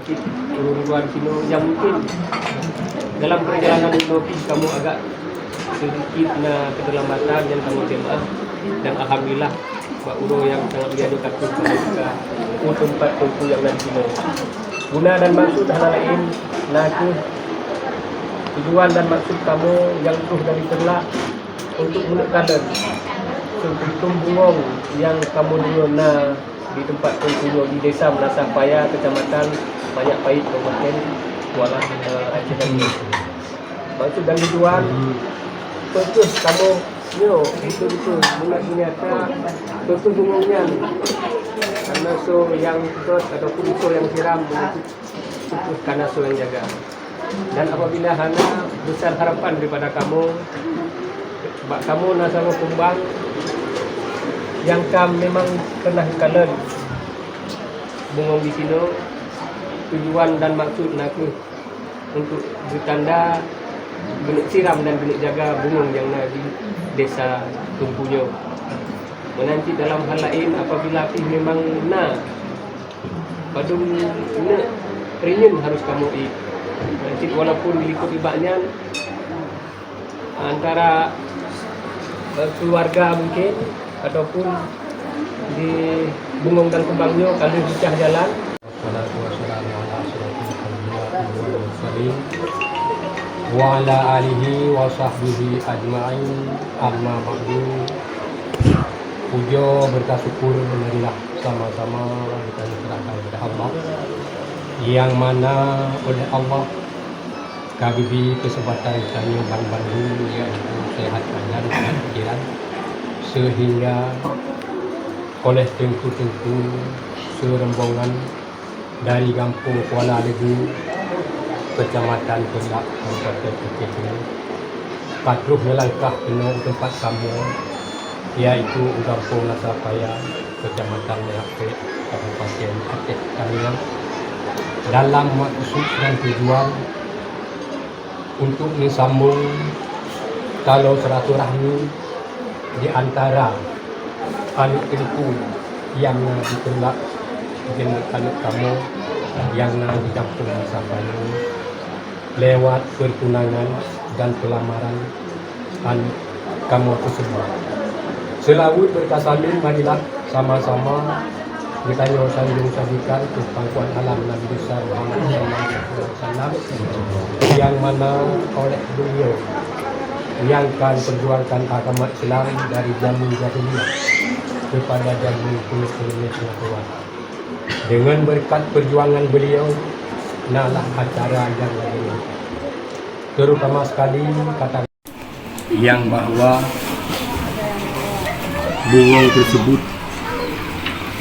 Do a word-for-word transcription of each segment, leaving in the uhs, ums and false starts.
Ureuëng luwa sinoe nyang mungkin dalam perjalanan inoe pih kamoe agak sedikit na keterlambatan nyang kamoe teurimong, dan alhamdulillah, bak uroe nyang sangat mulia nyoe ka troh kamoe buka u teumpat teungku nyang na sinoe. Guna dan maksud hana laén, na kheueh tujuan dan maksud kamoe nyang troh dari Teulak untuk meuneuk kalon seukutum bungöng nyang kamoe deungoe na di teumpat teungku nyoe di Desa Meunasah Paya, Kecamatan Manyak Pait, Kabupaten Kuala, eh, Aceh Tengah. Maksud dan tujuan, peu kheueh kamoe nyoe beutôi-beutôi meunan nyata, peu kheueh bungöng nyan, karena soe nyang seudot ataupun soe nyang siram, peu kheueh karena soe nyang jaga. Dan apabila hana, besar harapan daripada kamoe, bak kamoe na saboh kumbang nyang ka memang pernah kalon bungöng di sinoe, tujuan dan maksud na kheueh untuk beutanda geuneuk siram dan geuneuk jaga bungöng nyang na di Desa Teungku nyoe. Meunan cit dalam hal laén, apabila pih memang na padum neuk reunyeun harus kamoe ié. Cit walaupun likot ibak nyan, antara, eh, keluarga mungkin ataupun di bungöng dan kumbang nyoe ka lheueh peucah jalan. Wassalatu wassalamu ala asyrafil anbiya'i wal mursalin, wa ala alihi wa sahbihi ajma'in, amma ba'du. Pujoe beureukat syukur marilah sama-sama geutanyoe serahkan keupada Allah, nyang mana oleh Allah ka geubri keuseumpatan geutanyoe ban bandum, yaitu seuhat badan, seuhat pikiran, seuhingga oleh teungku-teungku seurombongan dari Gampông Kuala Leugu, Keucamatan Teulak, Kabupaten Aceh Tengah, ka troh neulangkah keunoe u teumpat kamoe, yaitu u Gampông Meunasah Paya, Keucamatan Manyak Pait, Kabupaten Aceh Tengah, dalam maksud dan tujuan untuk meusambong taloe silaturahmi di antara aneuk teungku nyang na di Teulak deungon aneuk kamoe nyang na di Gampông Meunasah Paya lewat pertunangan dan pelamaran aneuk kamoe teuseubut. Seulaweuet beureukat saleuem marilah sama-sama geutanyoe sanjong sajikan keu pangkuan alam Nabi Besar Muhammad sallallahu alaihi wasallam, nyang mana oleh beliau nyang ka memperjuangkan agama Islam dari zaman jahiliyah kepada zaman keuneuk-keuneuk nyang tuha. Deungon beureukat perjuangan beliau, nalah acara nyang lagèe nyoe. Terutama sekali kata nyang bahwa bungöng teuseubut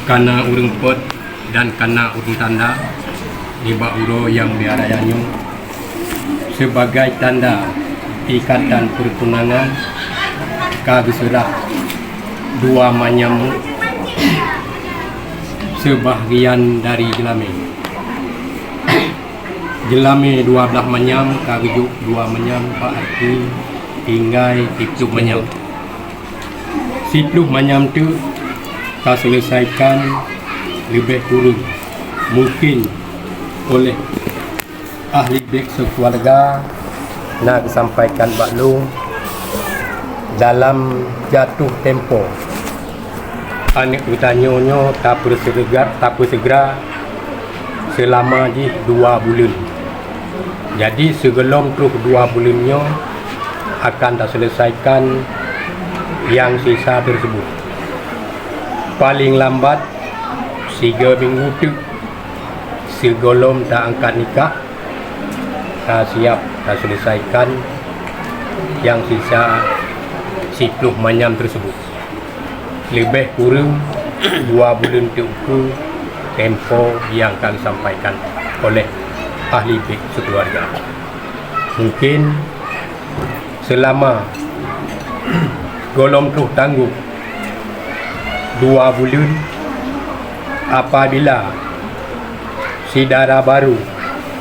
ka na ureueng peuet dan ka na ureueng tanda nibak uroe nyang mulia raya nyoe, sibagai tanda ikatan peutunangan ka geuseurah dua manyam seubahagian dari jeulamé. Jeulamé dua blaih manyam ka geujok dua manyam, bak arti tinggai siploh manyam. Siploh manyam teuk ka seuleusaikan leubeh kureueng mungkin oleh ahli bét seukeuluwarga na geusampaikan bak lôn dalam jatuh tempo. Aneuk geutanyoe nyoe tapeuseugera, tapeuseugera seulama jih dua buleuen. Jadi, sigohlom troh dua buleuen nyoe akan taseuleusaikan nyang sisa teuseubut. Paleng lambat sigoe minggu teuk sigohlom taangkat nikah, ka siap taseuleusaikan nyang sisa siploh manyam teuseubut. Leubeh kureueng dua buleuen teuh ukeue tempo nyang ka geusampaikan oleh ahli bét seukeuluwarga. Mungken seulama gohlom troh tanggong dua buleuen, apabila si dara barô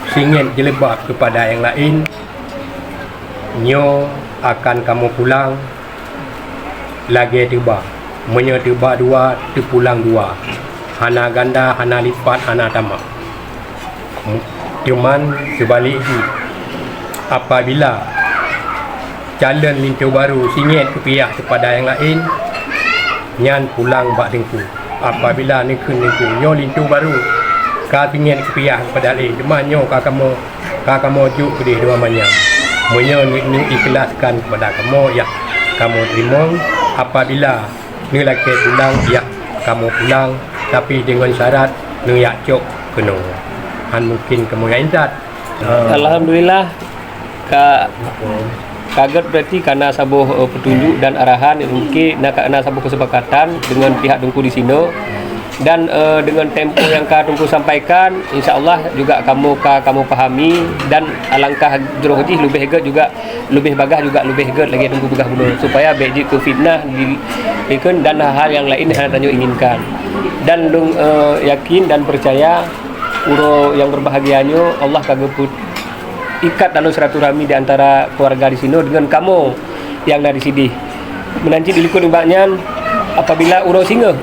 singét jeuleubab keupada nyang laén, nyoe akan kamoe pulang lagèe teuba. Meunyoe teuba dua, teupulang dua. Hana ganda, hana lipat, hana tamah. Cuman seubalek jih, apabila calon linto barô singét keupiah keupada nyang laén, nyan pulang bak teungku. Apabila neukheun teungku, nyoe linto barô ka singét keupiah keupada laén, teuma nyoe ka kamoe, ka kamoe jok keudeh dua manyam. Meunyoe neuikhlaskon keupada kamoe, yah kamoe teurimong. Apabila neulakée pulang, yah kamoe pulang, tapi deungon syarat neujak cok keunoe. Han mungken kamoe jak intat. Alhamdulillah, ka, ka gét berarti ka na saboh, eh, petunjuk dan arahan, mungken na, ka na saboh kesepakatan dengan pihak teungku di sinoe. Dan, eh, dengan tempoh yang ka teungku sampaikan, insya Allah juga kamoe ka kamoe pahami dan alangkah jroh jih leubeh gét juga leubeh bagaih juga leubeh gét lagée teungku peugah bunoe, supaya bék jeuet keu fitnah di, dikeun dan hal-hal nyang laén hana tanyoe inginkan. Dan lôn, eh, yakin dan peucaya uroe nyang berbahagia nyoe Allah ka geupeu ikat tanoh silaturahmi di antara keluarga di sinoe dengan kamoe nyang na di sideh. Meunan cit dilikot nibak nyan, apabila uroe singoh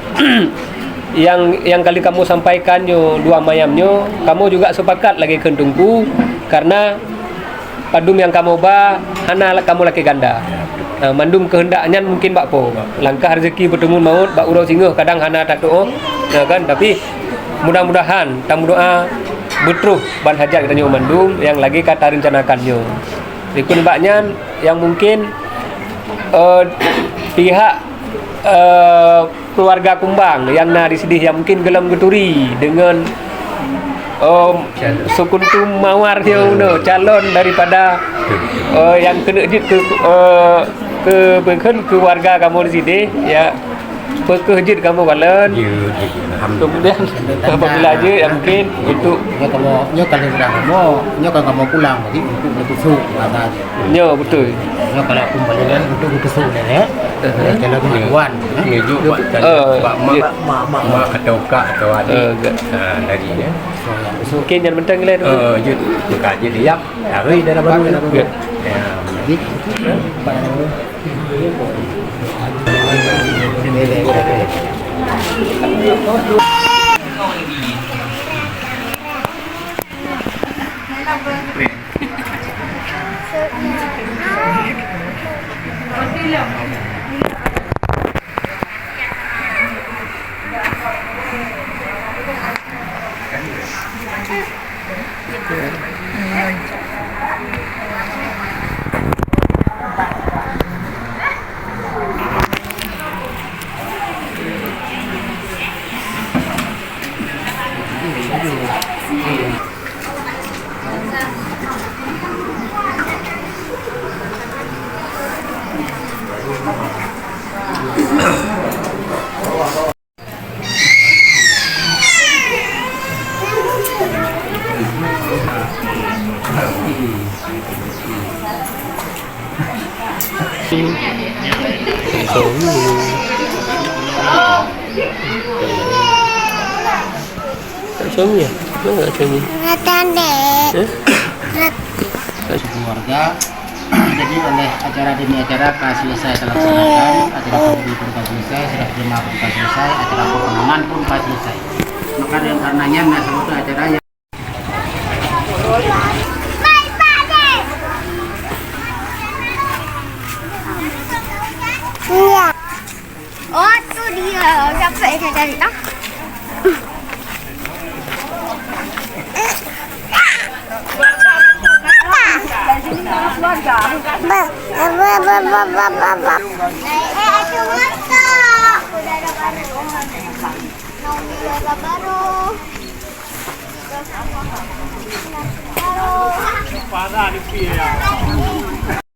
nyang, nyang ka lheueh kamoe sampaikan nyoe dua manyam nyoe, kamoe juga sepakat lagée kheun teungku, karena padum nyang kamoe ba hana la-, kamoe lakée ganda. Ha, mandum keuheundak nyan mungken bak Po. Langkah rezeki beuteumun mawöt bak uroe singoh kadang hana tatu'oh, ya kan? Tapi mudah-mudahan tameudoa beutroh ban hajat geutanyoe mandum nyang lagée ka tarencanakan nyoe. Dikon bak nyan nyang mungken, eh, pihak, eh, keluarga Kumbang nyang na di sideh nyang mungken gohlom geuturi deungon, em, seukuntum mawar nyoe unoe calon daripada, eh, nyang keuneuk jeuet keu, eh, keu, bukon keu warga kamoe di sideh, ya. Peu kheueh jeuet kamoe kalon. Jeuet, jeuet, jeuet. Alhamdulillah. Kemudian apabila jeuet, ya mungkin untuk nyoe kalau, nyoe kalau sudah kamoe, nyoe kan kamoe pulang lagi untuk berkusuk bahasa. Nyoe beutôi. Nyoe kalau aku balik untuk berkusuk ni, ya. Kalau tuan, ya. Nyoe jeuet bak, eh, bak mak, jeuet. Mak, mak, mak atau kak atau adik. Eh, jeuet. Ha, lagi, ya. Mungkin nyang penting lah tu. Eh, jeuet. Bukan jeuet, ya. Hari dah dapat. Jeuet. Ya. Jadi, Tak suami ya? Mana tak suami? Tadi. Eh? Keluarga. Jadi oleh acara demi acara ka selesai terlaksanakan, acara pembeli pun ka selesai, serah terima pun ka selesai, acara perkenalan pun ka selesai. Maka dengan karenanya, nah, seluruh acara yang Oh, tu dia. Siapa yang cari dah?